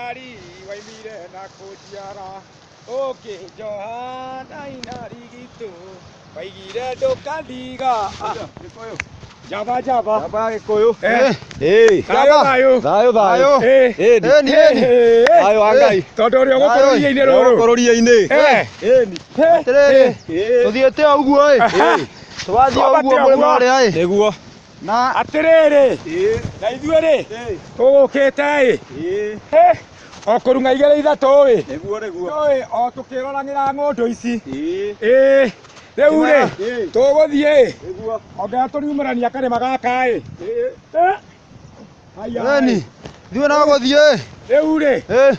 Mũciari waimire na kũnjiara ũkĩnjoha ndaina rigitũ waigire ndũkandiga. Ah, Njamba njamba. Njamba ya Gĩkũyũ. Eh. Ĩĩ. Thayũ thayũ. Thayũ thayũ. Eh. Ĩni. Ĩni, ĩni. Eh. Thayũ wa Ngai. Tondũ ũrĩa ũgũkũ rũriĩ-inĩ rũrũ. Gũkũ rũriĩ-inĩ. Eh. Ĩni. Atĩrĩrĩ, Ĩĩ. tũthiĩte o ũguo ĩ. Tũrathiĩ o ũguo Twambate mũrĩmo ũguo. ũrĩa ĩ. Nĩguo. Na Atĩrĩrĩ, Ĩĩ. na ithuĩ rĩ, Ĩĩ. tũgũkĩte ĩ. Ĩĩ. Eh. O kũrung'a igĩrĩ ithatũ ĩ. Nĩguo nĩguo. Ĩ, o tũkĩroragĩra ng'ũndũ ici. Ĩĩ. Ĩ, rĩu rĩ, Ĩĩ. tũgũthiĩ ĩ. Nĩguo. Ongera tũriumĩrania karĩma gaka ĩ. Ĩĩ. Eh. Haya. ĩni, ithuĩ no gũthiĩ. Rĩu rĩ, Ĩ.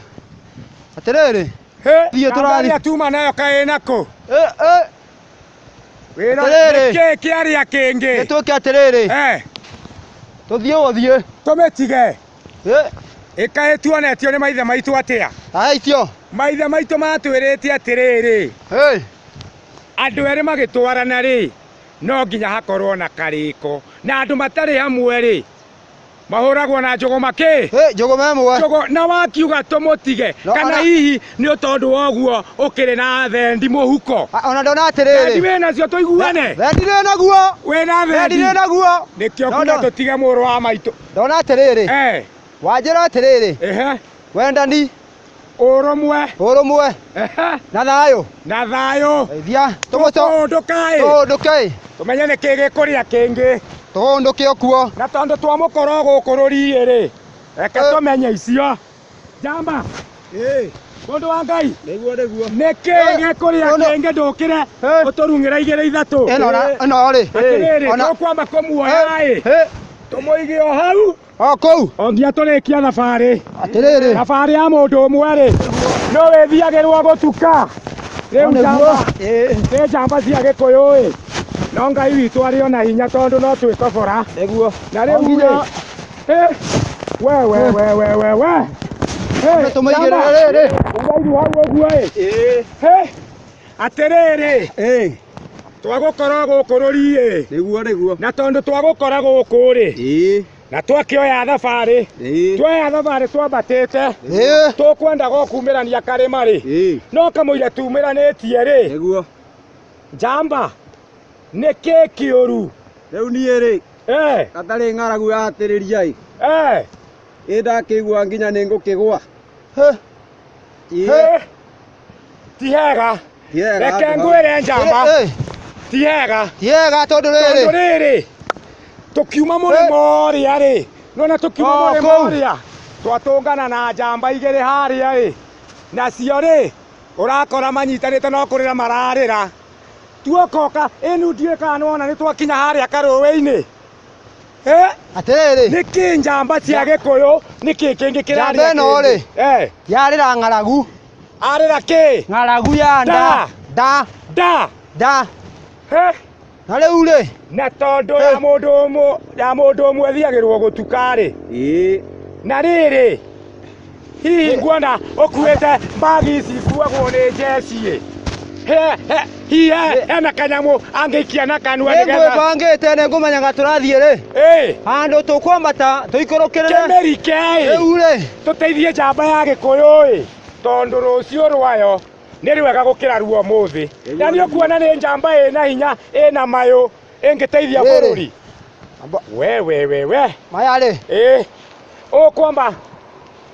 Atĩrĩrĩ, hĩ, Thiĩ tũrathiĩ. kanda ĩrĩa tuma nayo kaĩ nakũ? ĩ ĩ Wĩra Atĩrĩrĩ. nĩkĩ kĩarĩa kĩngĩ? nĩ twĩke atĩrĩrĩ, Eh, tũthiĩ gũthiĩ. tũmĩtige. Ĩ, Ĩkaĩ tuonetio nĩ maithe maitũ atĩa? aitio. Maithe maitũ matwĩrĩte atĩrĩrĩ, Ĩ, andũ erĩ magĩtwarana rĩ, no nginya hakorwo na karĩko. Na andũ matarĩ hamwe rĩ, mahũragwo na njũgũma kĩ? ĩ, njũgũma ĩmwe. Njũgũ, na wakiuga tũmũtige No, kana ona- hihi nĩ tondũ wa ũguo ũkĩrĩ na thendi mũhuko. A- Ona ndona Thendi atĩrĩrĩ. wĩ nacio tũiguane? Thendi ndĩ naguo. Wĩna Thendi thendi? ndĩ naguo. Nĩkĩo No, kuga no. tũtige mũrũ wa maitũ. Ndona atĩrĩrĩ. Eh, Wanjĩra atĩrĩrĩ, ehe, wendani, ũrũmwe, ũrũmwe ehe, na thayũ. na thayũ. Geithia tũmũco Tũkũndũka ĩ, tũũndũke ĩ. tũmenye nĩkĩ gĩkũrĩa kĩngĩ. Tũũndũke o kuo. Na tondũ twamũkora gũkũ rũriĩ rĩ, reke Eh. tũmenye icio. Njamba, Ĩĩ. mũndũ wa Ngai, Nĩguo nĩguo. nĩkĩ Eh, gĩkũrĩa mũndũ- kĩngĩ ndũkĩre Eh. ũtũrung'ĩra igĩrĩ ithatũ. Ĩno na ĩno rĩ. Atĩrĩrĩ, Ona- tũkwamba kũmuoya ĩ, Ĩ, tũmũige o hau o kũu. o nginya tũrĩkia thabarĩ. Atĩrĩrĩ. Thabarĩ ya mũndũ ũmwe rĩ, no wĩthiagĩrwo gũtuka. Rĩu No nĩguo. njamba, nĩ njamba cia Gĩkũyũ ĩ, no Ngai witũ arĩ ona hinya tondũ no twĩkobora. Nĩguo. Na rĩu No nginya- rĩ, eh, we we we we we we. Eh, Tũmũigĩrĩre njamba, rĩrĩ. ũraihu hau ũguo ĩ. Ĩĩ. Eh, atĩrĩrĩ, Ĩĩ. twagũkora gũkũ rũriĩ Nĩguo nĩguo. na tondũ twagũkora gũkũ rĩ, Ĩĩ. na twakĩoya thabarĩ, Ĩĩ. tuoya thabarĩ twambatĩte, Ĩ, tũkwenda gũkumĩrania karĩma rĩ, Ĩĩ. no kamũira tumĩranĩtie rĩ, Nĩguo. njamba nĩkĩ kĩũru? Rĩu niĩ rĩ, Eh, gatarĩ ng'aragu yatĩrĩria ĩ. eh, Ĩ ndakĩigua nginya nĩ ngũkĩgũa. hĩ, Ĩĩ. eh, ti hega. Ti hega Reke handũ hau. ngwĩre njamba, ĩ, ĩ, ti hega. ti hega tondũ Tondũ rĩrĩ. rĩrĩ, tũkiuma mũrĩmo ũrĩa rĩ, nona tũkiuma O, mũrĩmo kũu. ũrĩa, twatũngana na njamba igĩrĩ harĩa ĩ, nacio rĩ, ũrakora manyitanĩte no kũrĩra mararĩra. Tuokoka, ĩnu ndiũĩ kana nĩwona nĩ twakinya harĩa karũĩ-inĩ. Eh, Atĩrĩrĩ, nĩkĩ njamba cia Gĩkũyũ, nĩkĩ kĩngĩ kĩrarĩa Njamba ĩno kĩngĩ? rĩ. Eh, yarĩra ng'aragu. arĩra kĩ? Ng'aragu ya nda. Nda. Nda. Nda. Nda. Eh, Na rĩu rĩ, na tondũ ya mũndũ ũmwe ya mũndũ ũmwe ĩthiagĩrwo gũtuka rĩ, Ĩĩ. na rĩrĩ hihi nguona ũkuĩte mbagi ici ikuagwo nĩ njeci ĩ He- he- hihi hena kanyamũ angĩikia na kanua nĩ nĩgetha ngwĩbangĩte nĩ ngũmenyaga tũrathiĩ rĩ. ĩ Handũ tũkwambata tũikũrũkĩrĩre. kĩmĩrike ĩ Rĩu rĩ, tũteithie njamba ya Gĩkũyũ ĩ tondũ rũciũ rwayo nĩ rwega gũkĩra ruo ũmũthĩ na nĩ ũkuona nĩ njamba ĩna hinya ĩna mayũ ĩngĩteithia Rĩrĩ. bũrũri we we we we maya rĩ, ĩ ũkwamba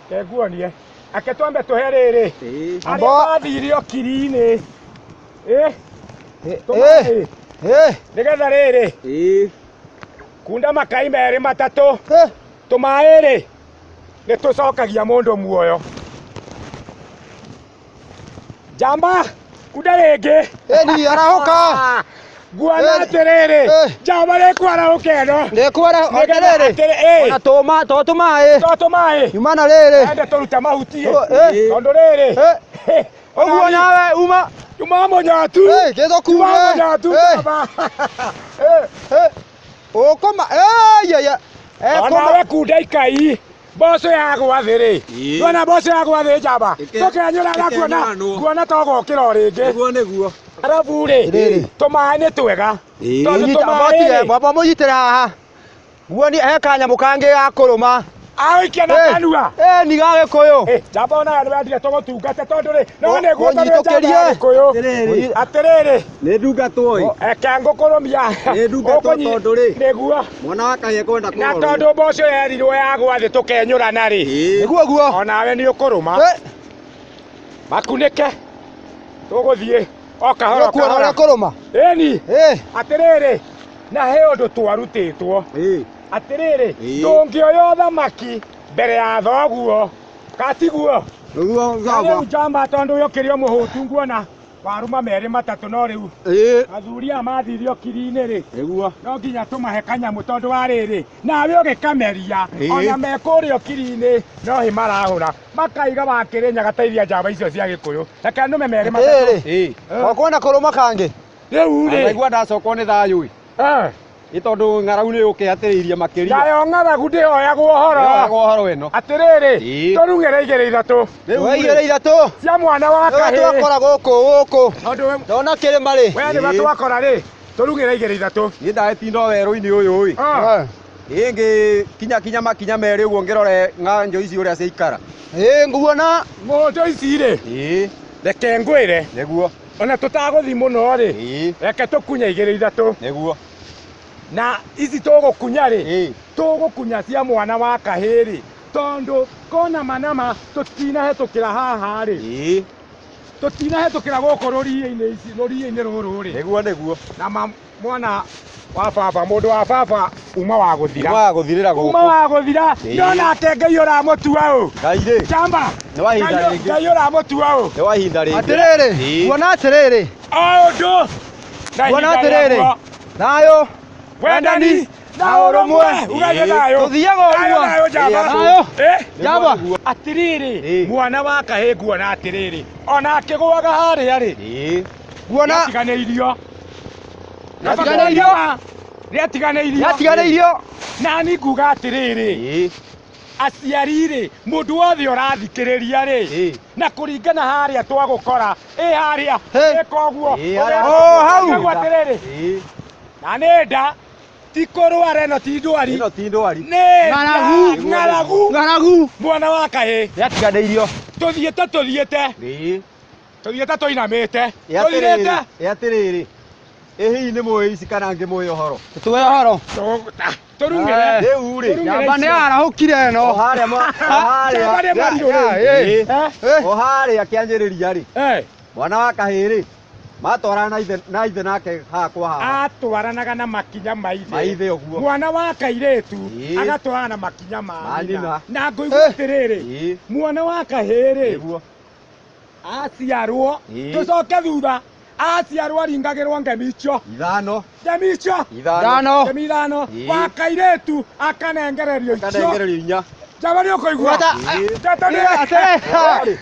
kenguonie ake twambe tũhe rĩrĩ Ĩĩ. arĩa Amba- mathire ũkiri-inĩ ĩ ĩ, tũmaĩ ĩ, nĩgetha rĩrĩ Ĩĩ. kunda makai merĩ matatũ ĩ, tũmaĩ rĩ nĩ tũcokagia mũndũ muoyo njamba kunda rĩngĩ ĩni arahũka. nguona Ĩ. atĩrĩrĩ Ĩ. njamba rĩkwarahũka ĩno Ndĩkwara Nĩgetha atĩrĩrĩ. atĩrĩ- ĩ. Ona tũma to tũmaĩ. to tũmaĩ Nyuma na rĩrĩ. ende tũrute mahuti Ũ- ĩ. tondũ rĩrĩ Ĩ, Ũguo nawe uma. Juma mũnyatu Ĩ, gĩthũkume. Juma mũnyatu Ĩ. njamba Ĩ. Ĩ, Ũkũma. Ĩ, ye, ye. Ekũma. onawe kunda ikai mboco ya gwa thĩ rĩ Ĩ. ndwona mboco ya gwa thĩ njamba Ĩke- tũkenyũraga kuona ĩkenyũranwo. kuona togokĩra o rĩngĩ Nĩguo nĩguo. arabu rĩ Rĩrĩ. tũmaĩ nĩ twega Ĩĩ. Tondũ Nyita- tũmaĩ Motige, rĩ mwamba mũnyitĩre haha. Guoni he kanyamũ kangĩ ga kũrũma. Agũikia na kanua. Ĩ ni Gagĩkũyũ. Eh, njamba ona nĩ wendire tũgũtungate tondũ rĩ, no nĩguo tondũ njamba Ũnyitũkĩrie. ya Gĩkũyũ. Atĩrĩrĩ. Atĩrĩrĩ, Nĩ ndungatwo ĩ. eke ngũkũrũmia. Nĩ ndungatwo tondũ rĩ. Nĩguo. Mwana wa kahĩĩ kwenda Na kũrorwo. tondũ mboco yerirwo yagwa thĩ tũkenyũrana rĩ. Ĩĩ. Nĩguo guo. Onawe nĩ ũkũrũma. Ĩ, Makunĩke. Tũgũthiĩ o kahora o nĩũkuona kahora. ũrĩa kũrũma. Ĩni, Ĩ, atĩrĩrĩ, na he ũndũ twarutĩtwo. Ĩĩ. Atĩrĩrĩ, Ĩĩ. ndũngĩoya ũthamaki mbere ya thoguo. Katiguo. Nĩguo Na njamba. rĩu njamba tondũ ũyũ ũkĩrĩ o mũhũtu nguona warũma merĩ matatũ no rĩu Ĩĩ. athuri aya mathire ũkiri-inĩ rĩ Nĩguo. no nginya tũmahe kanyamũ tondũ wa rĩrĩ nawe ũgĩkameria Ĩĩ. ona me kũrĩa ũkiri-inĩ no hĩ marahũra makaiga wakĩrĩ nyagateithia njamba icio cia gĩkũyũ reke nũme merĩ matatũ Atĩrĩrĩ. Ĩĩ. Wakwenda kũrũma kangĩ. Rĩu rĩ Ndaigua ndacokwo nĩ thayũ ĩ. eh, Ĩ tondũ ng'aragu nĩ yũkĩhatĩrĩirie makĩria. Nayo ng'aragu ndĩhoyagwo ũhoro. Ndĩhoyagwo ũhoro ĩno. Atĩrĩrĩ, Ĩĩ. tũrung'ĩre igĩrĩ ithatũ Rĩu We rĩ, igĩrĩ ithatũ. cia mwana wa Nĩwe kahĩĩ. twakora gũkũ gũkũ. Tondũ Ndona kĩrĩma rĩ. we nĩwe Ĩĩ. twakora rĩ, tũrung'ĩre igĩrĩ ithatũ. Niĩ ndagĩtinda o werũ-inĩ ũyũ ĩ. Ah. Ĩ ngĩkinya kinya makinya merĩ ũguo ngĩrore ng'anjo ici ũrĩa ciaikara. Ĩ nguona Ng'onjo ici rĩ, Ĩĩ. reke ngwĩre, Nĩguo. ona tũtagũthi mũno rĩ, Ĩĩ. reke tũkunye igĩrĩ ithatũ. Nĩguo. Na ici tũgũkunya rĩ, Ĩĩ. tũgũkunya cia mwana wa kahĩĩ rĩ, tondũ kona manama tũtinahĩtũkĩra haha rĩ, Ĩĩ. tũtinahĩtũkĩra gũkũ rũriĩ-inĩ ici, rũriĩ-inĩ rũrũ rĩ. Nĩguo nĩguo. Na ma, mwana wa baba, mũndũ wa baba uma wa gũthira. Uma wa gũthirĩra Uma gũkũ. wa gũthira, Ĩĩ. no nake Ngai ũramũtua ũ. Ngai rĩ. Njamba. Nĩ wa ihinda Ngai rĩngĩ. Ngai ũramũtua ũ. Nĩ wa ihinda rĩngĩ. atĩrĩrĩ. Ĩĩ. Nguona atĩrĩrĩ. O ũndũ. Na Nguona ihinda atĩrĩrĩ. rĩaguo. Thayũ. Wendani na ũrũmwe. Ugaige Ĩĩ. thayũ. Tũthiaga Thayũ ũguo. thayũ njamba. Thayũ. Eh? Njamba. Nĩguo. Atĩrĩrĩ, Ĩĩ. mwana wa kahĩĩ nguona atĩrĩrĩ, ona akĩgũaga harĩa rĩ, Ĩĩ. Nguona rĩatiganĩirio. Rĩatiganĩirio. Rĩatiganĩirio. yatiganĩirio. Nani nguga atĩrĩrĩ, Ĩĩ. aciari rĩ, mũndũ wothe ũrathikĩrĩria rĩ, Ĩĩ. na kũringana harĩa twagũkora, ĩ harĩa, Hĩ. ĩ koguo, Ĩĩ, harĩa O hau. Ũguo atĩrĩrĩ, Ĩĩ. na nĩ nda, ti kũrwara ĩno ti ndwari, Ĩno ti ndwari. nĩ nda, Ng'aragu. ng'aragu, Ng'aragu. mwana wa kahĩĩ, Yatiganĩirio. tũthiĩte tũthiĩte, Ĩĩ. tũthiĩte tũinamĩte, Ĩ tũthirĩte, atĩrĩrĩ. Ĩ atĩrĩrĩ. Ĩ hihi nĩ mũĩ ici kana ngĩmũĩ ũhoro? Tũwe ũhoro. Tũrung'ĩre. Eh. Rĩu rĩ. Tũrung'ĩre Njamba nĩ icio. yarahũkire O ĩno. harĩa o harĩa. Njamba nĩ marirũ rĩu. Ĩ. Ĩĩ. Eh? O harĩa kĩanjĩrĩria rĩ. Eh. Mwana wa kahĩĩ rĩ. Matwarana na ithe na ithe nake haha kwa haha. Atwaranaga na makinya ma ithe. Ma ithe ũguo. Mwana wa kairĩtu Ĩĩ. agatwarana na makinya ma Ma nyina. nyina. Na ngũigua Eh. atĩrĩrĩ, Ĩĩ. mwana wa kahĩĩ rĩ, Nĩguo. aciarwo, Ĩĩ. tũcoke thutha, aciarwo aringagĩrwo ngemi icio. Ithano. Ngemi icio. Ithano. Ithano. Ngemi ithano. Ĩĩ. Wa kairĩtu akanengererio icio. Akanengererio inya. Njamba nĩ ũkũigua. Gwata. Ĩĩ. Njamba nĩ- Atĩrĩ.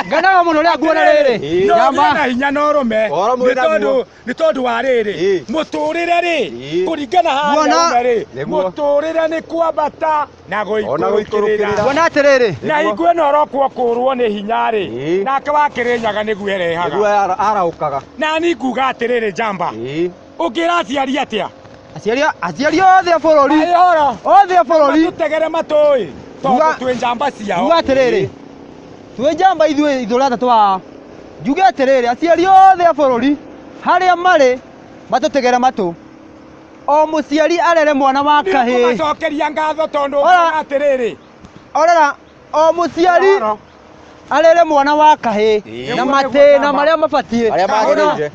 Ngenaga mũno rĩrĩa nguona rĩrĩ. Ĩĩ. No Njamba. ũgĩe na hinya na ũrũme Ũhoro mwĩ nĩ tondũ naguo. nĩ tondũ wa rĩrĩ Ĩĩ. mũtũrĩre rĩ Ĩĩ. kũringana harĩa Guona- ume rĩ Nĩguo. mũtũrĩre nĩ kwambata na Ona gũikũrũkĩrĩra gũikũrũkĩrĩra. Nguona atĩrĩrĩ. na Nĩguo. hingo ĩno ũrokwo kũrwo nĩ hinya rĩ Ĩĩ. nake wakĩrĩnyaga nĩguo Nĩguo erehaga arahũkaga. na ni nguga atĩrĩrĩ njamba Ĩĩ. ũngĩra aciari atĩa Aciari aciari othe a bũrũri. Maĩ ũhoro Othe a bũrũri. matũtegere matũĩ tondũ Nguga- twĩ njamba ciao Njuge atĩrĩrĩ. Twĩ njamba ithuĩ ithuĩ atatũ haha. Njuge atĩrĩrĩ aciari othe a bũrũri harĩa marĩ matũtegere matũ. O mũciari arere mwana wa kahĩĩ. nĩũkũmacokeria ngatho tondũ Ora- ũngiuga atĩrĩrĩ Orera o mũciari ũhoro. arere mwana wa kahĩĩ Ĩĩ. na Nĩguo nĩguo matĩna njamba. marĩa mabatiĩ. Marĩa magĩrĩire.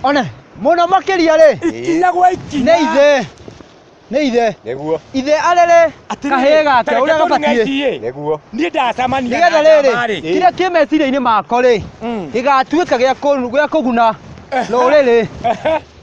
One mũno makĩria rĩ ikinya gwa ikinya nĩ ithe nĩ ithe Nĩguo. ithe arere Atĩrĩrĩ, kahĩĩ gake tareke ũrĩa tũrung'e gabatiĩ ici-ĩ. Nĩguo. niĩ ndacemania nĩgetha na rĩrĩ njamba rĩ kĩrĩa kĩ meciria-inĩ mako rĩ gĩgatuĩka gĩa gĩa kũguna rũrĩrĩ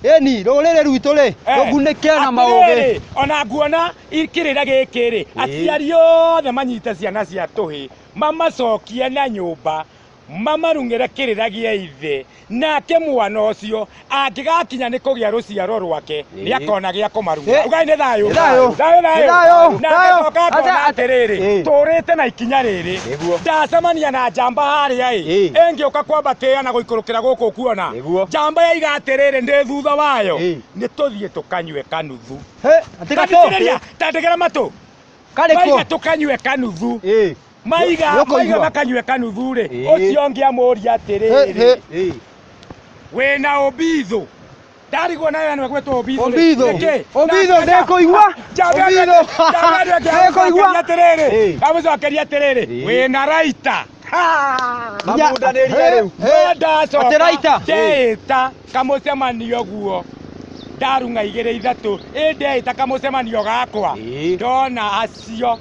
ĩni rũrĩrĩ rwitũ rĩ rũgunĩke na maũgĩ Atĩrĩrĩ, ona nguona kĩrĩra gĩkĩ rĩ aciari othe manyite ciana cia tũhĩ mamacokie na nyũmba mamarung'ĩre kĩrĩra gĩa ithe nake mwana ũcio angĩgakinya nĩ kũgĩa rũciaro rwake Ĩĩ. nĩ akona gĩa kũmarung'a Ĩĩ. ugai nĩ thayũ Nĩ thayũ. thayũ Nĩ thayũ. nake Thayũ. coka akona Ate- atĩrĩrĩ Ĩĩ. tũrĩte na ikinya rĩrĩ Nĩguo. ndacemania na njamba harĩa ĩ Ĩĩ. ĩngĩũka kwambatĩra na gũikũrũkĩra gũkũ kuona Nĩguo. njamba yaiga atĩrĩrĩ ndĩ thutha wayo Ĩĩ. nĩ tũthiĩ tũkanyue kanuthu Hĩ, atĩ gatũ Tathikĩrĩria, tandĩkĩra matũ Karĩkũ? Maiga tũkanyue kanuthu. Ĩĩ. Maiga Nĩũkũigua. maiga makanyue kanuthu rĩ, Ĩĩ. ũcio ũngĩ amũria Hĩ, atĩrĩrĩ, hĩ. Ĩĩ. wĩna ũmbithũ? Ndarigwo nawe nĩwe gwĩtwo ũmbithũ rĩ. Ũmbithũ. Nĩkĩ? Ũmbithũ, Na- ndĩkũigua. Njambe Ũmbithũ. njambe andũ angĩ Ndĩkũigua. amũcokeria atĩrĩrĩ, Ĩĩ. amũcokeria atĩrĩrĩ, Ĩĩ. wĩna raita. Ha! Mamundanĩrie rĩu. No ndacoka Atĩ raita? ndeĩta kamũcemanio guo ndarung'a igĩrĩ ithatũ ĩ ndeĩta kamũcemanio gakwa Ĩĩ. ndona acio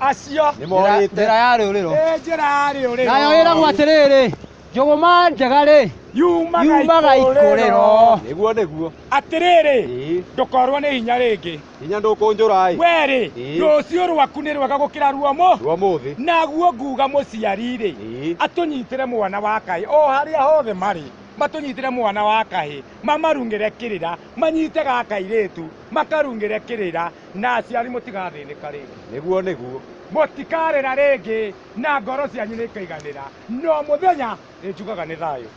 acio Nĩ morĩte. Njĩra ya rũrĩro. ĩ njĩra ya rĩũrĩro Nayo ĩragwo atĩrĩrĩ, njũgũma njega rĩ, yumaga yumaga ikũrĩro. Nĩguo nĩguo. Atĩrĩrĩ, Ĩĩ. ndũkorwo nĩ hinya rĩngĩ. Hinya ndũkũnjũra ĩ. Werĩ, Ĩĩ. rũciũ rwaku nĩ rwega gũkĩra ruomo. Rwa mũthĩ. Naguo nguga mũciari rĩ, Ĩĩ. atũnyitĩre mwana wa kahĩ o harĩa hothe marĩ, matũnyitĩre mwana wa kahĩ, mamarungĩre kĩrĩra, manyite ga kairĩtu makarungĩre kĩrĩra, na aciari mũtigathĩnĩka rĩngĩ. Nĩguo nĩguo. Mũtikarĩra rĩngĩ na ngoro cianyu nĩ ikaiganĩra, no mũthenya nĩ njugaga nĩ thayũ.